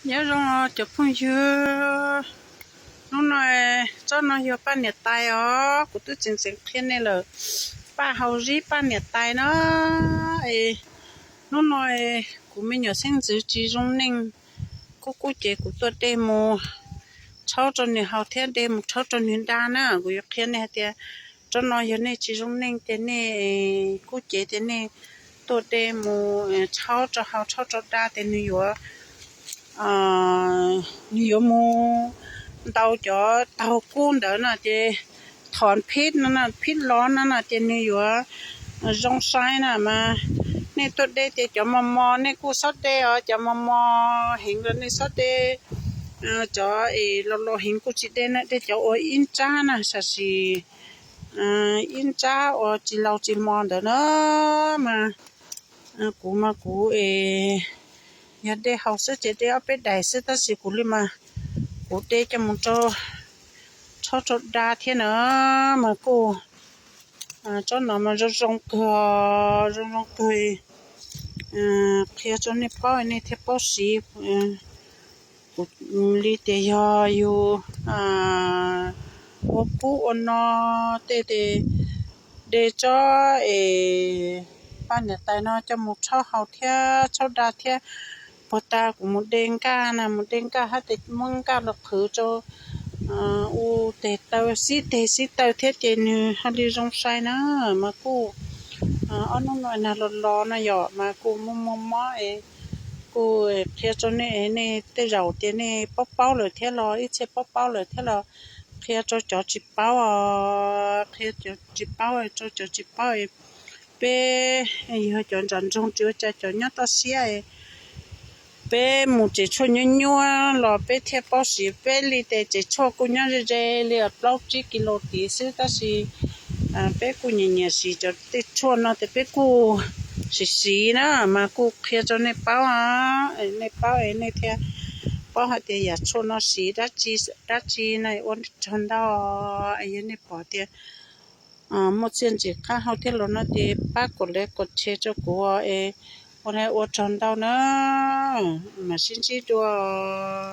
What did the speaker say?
Nyob zoo cov phooj ywg, hnub no tsob no yog paj niam tais os, kuv twb tseem tseem qhia nej lawm, paj hau zib paj niam tais no. Es hnub no kuv me nyuam xeeb ntxwv tsis zoo neej, kuj kuj ces kuv tua dej mus rhaub rau nws haus thiab dej mus rhaub rau nws da na. Kuv yuav qhia nej hais tias tsob no yog nej tsis zoo neej ces nej kuj ces tias nej tua dej mus rhaub rau haus rhaub rau da ces nws yuav nws yuav mus ntaus cov taug kub ntawd no ces thov phib no, phib los no no ces nws yuav zoo sai na mas. Nej tuaj de ces cov mos mos nej kuj xob de os, cov mos mos heev los nej xob de, cov es los los heev kuj tsis de na, de cov ua ib nrab na, tam sis ib nrab uas tsis laus tsis mos ntawd na mas. Kuv mas kuv es yog de haus xwb ces de ob peb daim xwb tab sis kuv li mas kuv de coj mus rau rhaub rau da thiab na mas kuj tsob no mas zoo zoo kawg, zoo zoo kawg. Qhia rau nej paub nej thiaj paub siv. Kuv li tias yog yus ua kub ua no tej ces de tsob es paj niam tais no coj mus rhaub haus thiab rhaub da thiab. Puag ta kuv mus de nkaj na, mus de nkaj hab tes muab nkaj los qhwv rau u tes taw, xib tes xib taw thiab ces nws haj li zoo sai na mas kuj ob hnub no nag los los no yom mas kuj muaj muaj mob es kuj qhia rau nej, nej tej zaum tias nej paub paub lawm thiab los ib txhia paub paub lawm thiab los qhia rau cov tsis paub os, qhia cov tsis paub rau cov tsis paub. Peb yog cov ntsam ntsoog tsis ua cas, cov nyob toj siab, peb mus tsev tshuaj nyuaj nyuaj los peb thiaj paub siv. Peb li tes tsev tshuaj kuj nyob ze ze li plaub tsib kis lus tid xwb tab sis peb kuj nyiam nyiam siv cov tej tshuaj no ces peb kuj siv siv na mas kuj qhia rau nej paub, nej paub es nej thiaj paub hais tias yam tshuaj no siv dab tsi, dab tsi no ua rog ntau. Yog nej pom tias muaj txiaj ntsim qab hau thiab los no ces pab kom like kom share rau kuv es ua rog ntau na, mam sib ntsib dua.